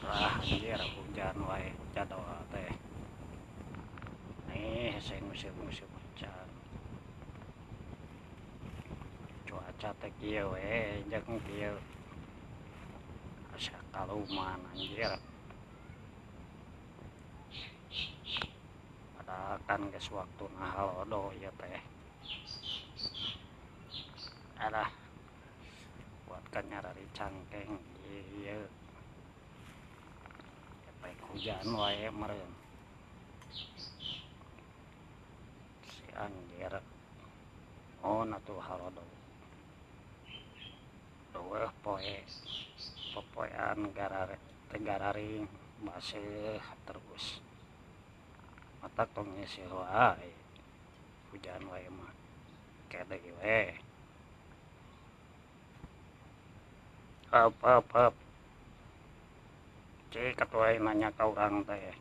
Ah, anjir hujan wae jadwal teh. Nih, hese musim-musim hujan. Cuaca teh kieu we jeung kieu. Asa kaluman anjir. Padahal kan geus waktuna halodo ieu teh. Alah, buat kan nyarari cangkeng ieu. Efek hujan wae meureun. Si anjir. Oh, atuh halodo. Eueuh poe popoean teh gararing baseuh terus. Matak tong nyisir wae. Hujan wae mah. Ke deui we. Up up up. Cik atuh aing nanya ka urang teh.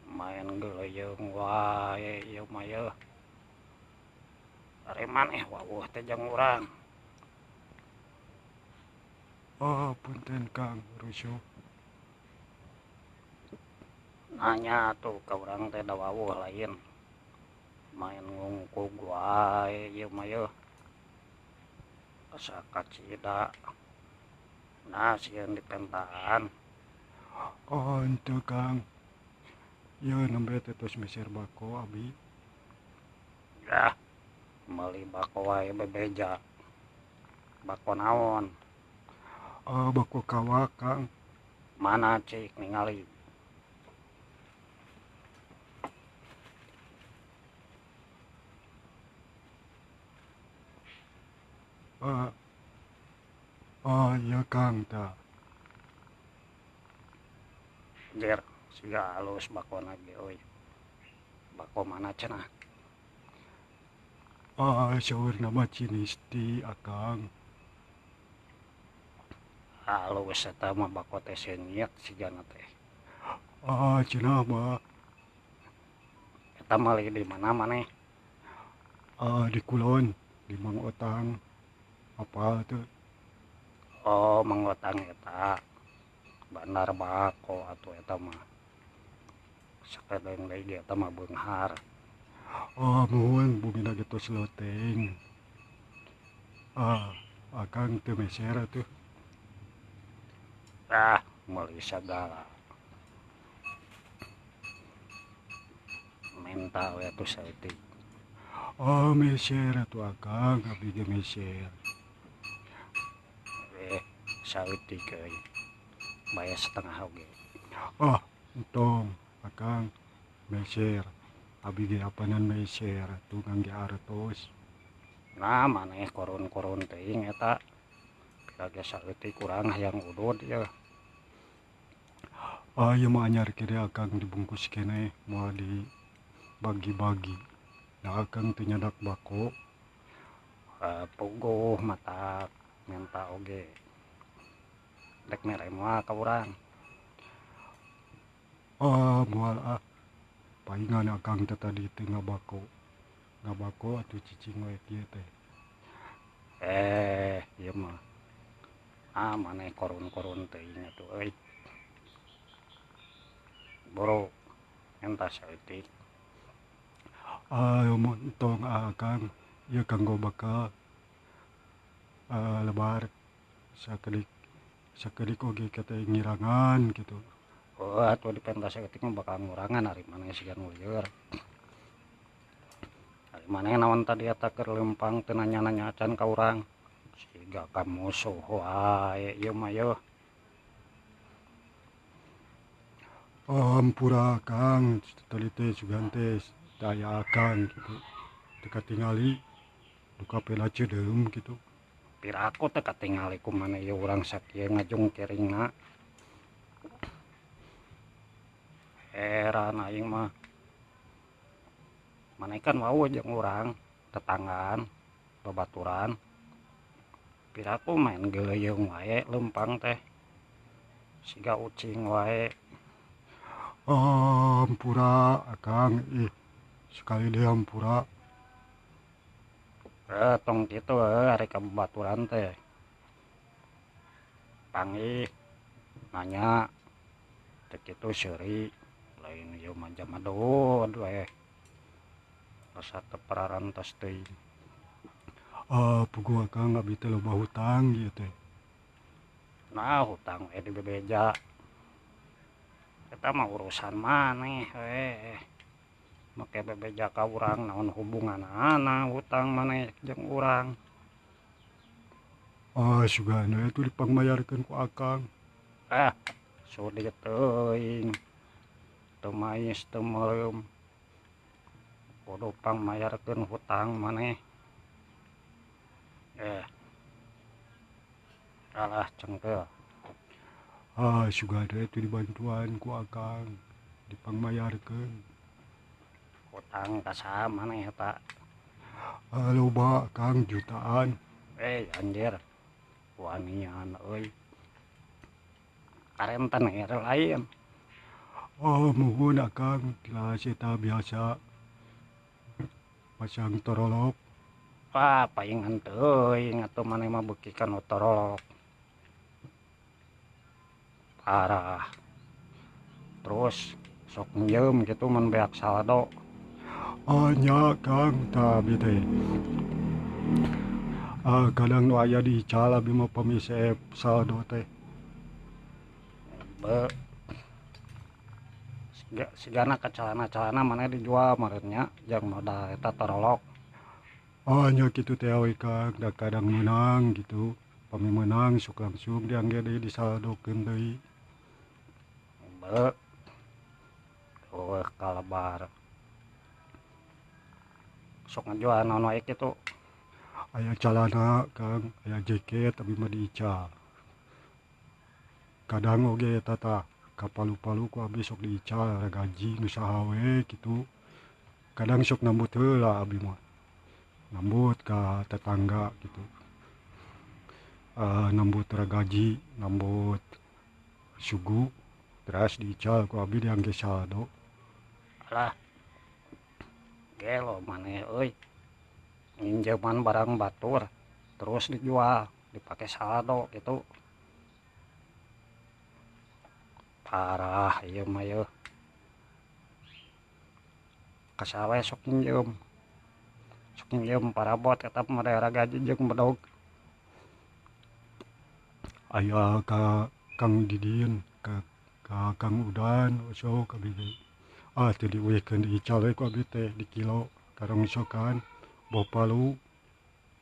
Main geuleuyeung wae ieu mah yeuh. Ari maneh wawuh teh jeung urang. Oh, punten Kang rusuh. Nanya atuh ka urang teh da wawuh lain. Main ngungkug wae ieu mah yeuh. Asa kacida. Nah, sieun dipentaan. Oh, henteu Kang. Ieu nembe teh tos meser bako abi. Yah, meuli bako wae bebeja. Bako naon? Oh, bako kawak Kang. Mana cik ningali? Oh, iya Kang tah. Jer, siga alus bakona ge euy. Bako mana cenah? Ah, saurna mah Cinisti Akang. Alus eta mah bako teh seungit sigana teh. Ah, cenah mah. Eta meuli di mana maneh? Ah, di kulon, di Mang Otang. Apal teu? Oh, Mang Otang eta. Bandar bako atuh eta mah. Sakedeung deui ge eta mah beunghar. Oh, muhun bumina ge tos leuteung. Ah, Akang teu meser atuh. Ah, meuli sagala. Menta we atuh saeutik. Oh, meser atuh Akang, abdi ge meser. Saeutik euy. Bayar setengah oge. Oh, entong Akang meser. Abi ge apanan meser atuh ngangge artos. Nah, maneh korun-korun teuing eta. Pira ge saeutik urang hayang udud ieu. Ah, ieu mah anyar kiri Akang dibungkus keneh moal dibagi-bagi. Da Akang teu nyadak bako. Puguh matak menta oge. Dek mere moal ka urang. Ah, moal ah. Paingan Akang teh tadi teh ngabako. Ngabako atuh cicing we kieu teh. Ieu mah. Ah, maneh korun-korun teuing atuh euy. Boro menta saeutik. Ah, entong Akang, ieu kanggo bakal lebar sakedik sakedik oge kata ngirangan gitu. Oh, atuh dipenta saeutik mah bakal ngurangan ari maneh siga nu lieur. Ari maneh naon tadi eta keur leumpang teu nanya-nanya acan ka urang. Siga ka musuh wae ieu mah yeuh. Oh, ampura Kang, tadi teh sugan teh daya Akang gitu. Teu katingali duka pela ceudeum gitu. Piraku teh katingali ku maneh ieu urang sakieu ngajungkiringna. Heran aing mah. Maneh kan wawuh jeung urang, tetanggaan, babaturan. Piraku main geuleuyeung wae leumpang teh. Siga ucing wae. Oh, ampura Akang, ih sekali deui ampura. Tong kitu ari ka babaturan teh. Panggih nanya teu kitu seuri lain ieu mah jamadod we. Asa teu pararantos teuing. Ah, puguh Akang abdi teh loba hutang ieu teh. Nah hutang we dibebeja. Eta mah urusan maneh we. Make bebeja ka urang naon hubunganana hutang maneh jeung urang. Ah, sugan we atuh dipangmayarkeun ku Akang. Ah, sudi teuing. Teu mais teu meureum. Kudu pangmayarkeun hutang maneh. Eh. Alah cengkel. Ah, sugan we atuh dibantuan ku Akang dipangmayarkeun. Hutang ka saha maneh eta? Ah, loba Kang jutaan. Eh, anjir. Wanian euy. Karentenir lain. Oh, muhun Akang tilas eta biasa pasang torolok. Wah, paingan teuing atuh maneh mah beuki kana torolok. Parah. Terus sok nyeum kitu mun beak saldo. Ah, nya Kang tah abdi teh. Ah, kadang nu aya di ical abdi mah pami seep saldo teh. Be. Sigana ka calana-calana maneh dijual meureun nya jeung modal eta torolok. Oh nya kitu teh we Kang, da kadang meunang gitu. Pami meunang sok langsung diangge deui disaldokeun deui. Be. Eueuh kalebar. Sok ngajual naon wae kitu. Aya calana Kang, aya jaket abdi mah diical. Kadang oge eta tah ka Palu-palu ku abdi sok diical ragaji nu saha we kitu. Kadang sok nambut heula abdi mah. Nambut ka tetangga gitu. Nambut ragaji, nambut sugu, teras diical ku abdi diangge saldo. Alah. Gelo maneh euy. Nginjeman barang batur terus dijual dipake saldo gitu. Parah ieu mah yeuh. Ka saha we sok nginjeum. Sok nginjeum parabot eta mah daerah gaji jeung bedog. Aya ka Kang Didin, ka Kang Udan sok abdi teh. Ah, teu diuihkeun diical we ku abdi teh di kilo karongsokan boh palu,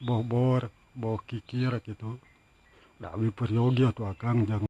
boh bor, boh kikir gitu. Da abdi peryogi atuh Akang jang